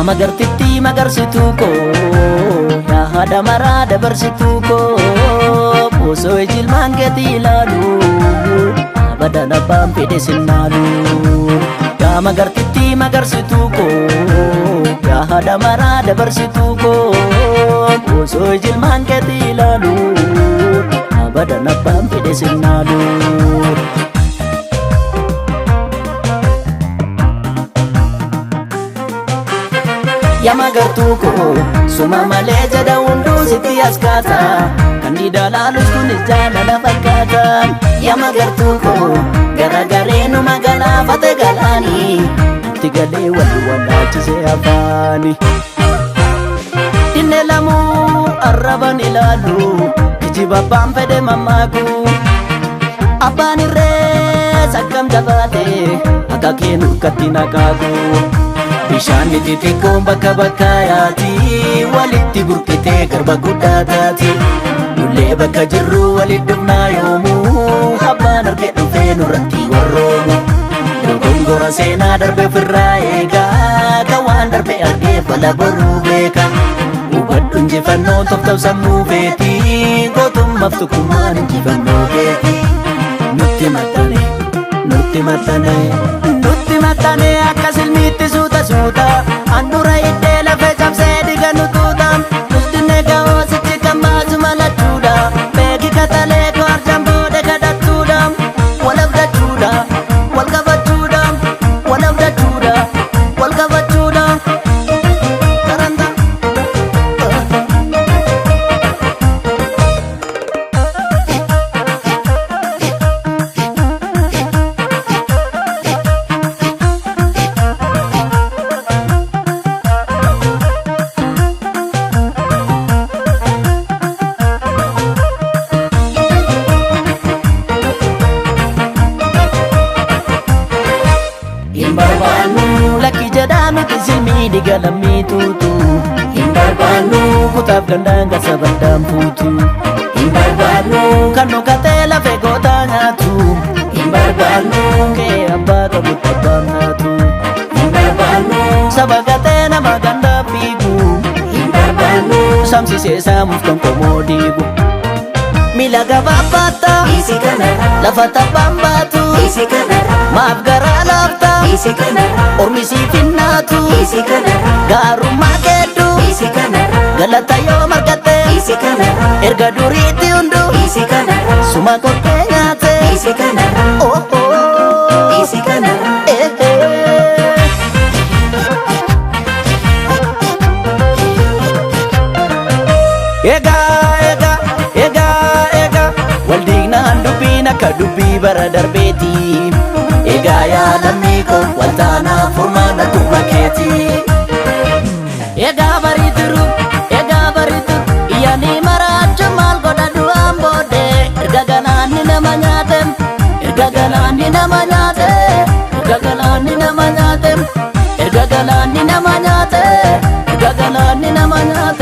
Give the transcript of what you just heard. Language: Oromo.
Yaa magartitti magarsituu koo, yaa haadha maraa dabarsituu koo, osoo ijilmaan keetii ilaalu abadan abbaan fedhe sinnaalu. Yaa magartitti magarsituu koo, yaa haadha maraa dabarsituu koo, osoo ijilmaan keetii ilaalu abadan abbaan fedhe sinnaalu. Yaa magartuu koo, suma malee jedha hunduu sitti as kaasa. Kan diida laalus kunis jaalala fakkaata. Yaa magartuu koo, garagaree nu magalaafate galaani. Itti galee wal wallaalchisee afaani. Dinne lamuu arraban ilaalu, kijiba abbaan fedhe mammaaku. Abbaan irrees akkam jabaate, akka kee nurkatti naqaaku. Bishaan xixiqqoon bakka bakka yaati, walitti burqitee garba guddaa taati. Nullee bakka jirru walitti dhufnaa yoomuu, abbaan arge dhufee nurratti warroomu. Dogongora seenaa darbe ofirraa eegaa, kan waan darbe argee fala boruu beeka. Hubadhu injifannoo toftaaf sammuu feeti, gootummaaf tokkummaan injifannoo keeti. Nutti maxxane, nutti maxxane, nutti maxxane akka silmiitti suuta suuta. Handhuura hiddee lafee cabsee dhiiga nu tuuta. Nutti ga'oo sichi kan baasu malachuudha. Beeki katalee koo arjaan booda kadhachuudha. Wal abdachuudha, wal qabachuudha, wal abdachuudha, wal qabachuudha. Taranta. Hin barbaannu lakki jedhaa nuti silmii dhiiga lammii tuutu. Hin barbaannu kutaaf gandaan gasa baddaan fuutu. Hin barbaannu kan dhokatee lafee gootaa nyaatu. Hin barbaannu kee abbaa qabutti abbaan naatu. Hin barbaannu saba gatee nama gandaa fiigu. Hin barbaannu saamsisee saamuuf kan qomoo diigu. Miila gabaabbaata Isi kanarra, lafa tabbaan baatu. Isi kanarra, Maaf garaa laafta isi kanarra, ormi siif hin naatu. Isi kanarra, Gaarummaa keeddu isi kanarra, galata yoo margatte isi kanarra, erga duriitti hundu isi kanarra, suma kottee nyaate. Isi kanarra, Oh oh. Isi kanarra. Eh eh. Egaa egaa egaa egaa wal diignaan dubbiin akka dubbii bara darbeeti. Egaa yaa lammii koo wal taanaa furmaana dhuma keeti. Egaa barii turu, egaa barii turu, iyyanii maraachu maal godha du'aan booddee. Erga galaanni nama nyaate, erga galaanni nama nyaate, erga galaanni nama nyaate, erga galaanni nama nyaate, erga galaanni nama nyaate.